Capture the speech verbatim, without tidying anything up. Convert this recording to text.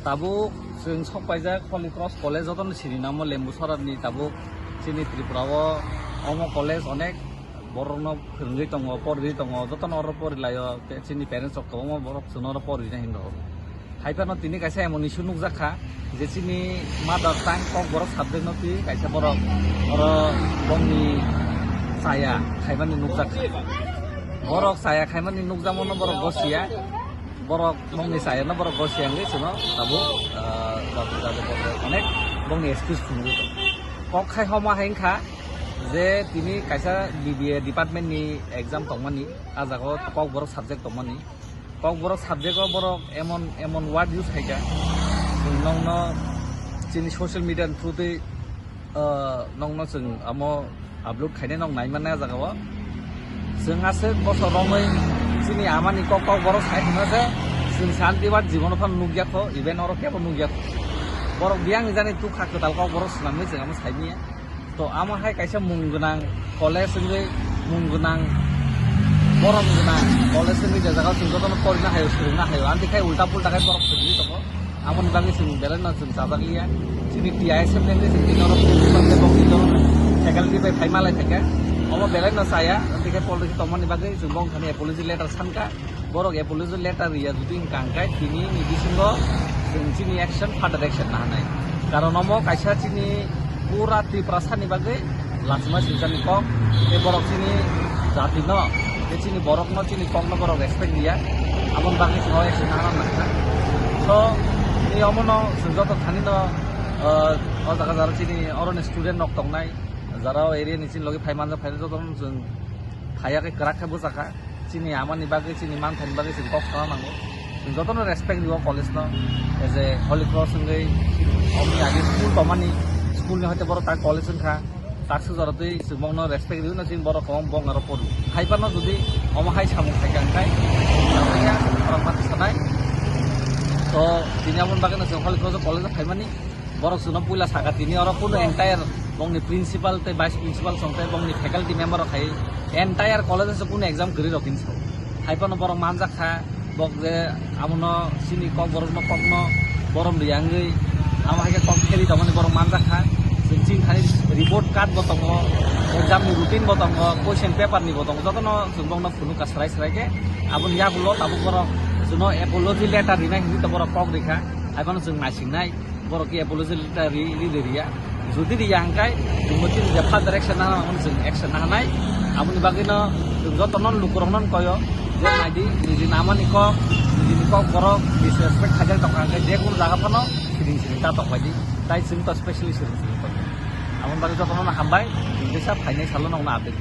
Tabuk chwng sok paijak Holy Cross College, jotono sini namo Lembuchorani. Tabuk chini Tripura o omo college onek borokno phwrwngwi tongo, porwi tongo, jotono oro porilaio, te chini parents rok kwbangma borok chwngno oro porwina hinwi rw. Hai phano tini kaisa emon issue nukjak kha je chini mother tongue Kokborok subject no twi kaisa borok oro bongni chaya khaimani nukjak kha. Borok chaya khaimani nukjakmano borok gosiya. Borok bongni chayano borok gosiya wngwi chwngno tabuk, ah, jati jati borok onek bongni excuse phunugwi tongo. Kok khai homa hai wngkha je tini kaisa B B A department ni exam tongmani, ah jaga o Kokborok subject tongmani. Kokborok subject o borok emon emon word use khaikha, chwng nokno chini social media ni through twi ah, nokno chwng amo upload khainai nok nai mannai ah jaga o. Chwng aswk bosor romwi chini amani kok Kokborok sai hwnma se chwng santi bar jibono phano nukya kho, even oro kebo nukya kho. Borok biyang jani tukha kwtal Kokborok swnamwi chwng amo sai manya. To amo hai kaisa mung gwnang college wngwi mung gwnang borom gwnang college wngwi je jaga o chwng jotono porina haio, swrwngna haio, amtwi khai ulta pulta khai borok swrwngwi tongo. Aboni bagwi chwng belai no chwng chajak liya. Chini T I S F ni chwng tini oro principal tei bokni jora faculty bai phai malai phaikha. Omo belai no chaya, tei khe politics tongmani bagwi chwng bongthani apology letter sankha. Borok apology letter riya jodi wngkha hwnkhe tini ni bisingo chwng chini action, further action nahanai. Karon omo kaisa chini pura Tiprasani bagwi lachima swijani kok, tei borok chini jatino, tei chini borokno, chini kokno borok respect liya, aboni bagwi chwng o action nana nangkha. So, tei omono chwng joto thanino, ah, o jaga jara chini oroni student rok tongnai, jara o area ni chini logi phai manjak, phai jotono chwng phaiya khe kwrak khe bwchakha. Chini amani bagwi, chini manthani bagwi chwng kok sana nango. Chwng jotono respect rio college no. As a Holy Cross wngwi omni age school tongmani, school ni hoite borok tak college wngkha. Tak sujaro twi chwng bongno respect rio na chini borok kwbang bong aro poru. Hai phano jodi omo hai samung khaikha hwnkhe, borok mati sanai. So, tini amoni bagwi no chwng Holy Cross college o phaimani. Borok chwngno puila saka tini oro kunu entire bongni principal tei vice principal song tei bongni faculty member rok hai entire college o kunu exam kwrwi rok hinwi sao. Hai phano borok manjak kha, bok je amono chini Kokborokno kokno borom riya wngwi amo hai khe kok kheli tongmani borok manjak kha. Chwng chini thani report card bo tongo, exam ni routine bo tongo, question paper ni bo tongo, jotono chwng bongno phunukha swrai swrai khe. Aboni yagulo tabuk borok chwngno apology letter rinai hinwi to borok kok rikha, hai phano chwng naisingnai. Borok khe apology letter ri, ri, ri, riya. Jodi riya hwnkhe, chwngbo chini je further action nana, omono chwng action nahanai. Aboni bagwino chwng jotono lukurokno koyo, je naidi, nijini amani kok, nijini Kokborok disrespect khaijak tongkha hwnkhe, je kunu jaga phano siring siring ta tokbaidi. Tai chwng to specially siring siring tongdi. Aboni bagwi jotono hambai, chwng teisa phainai salo nokno update.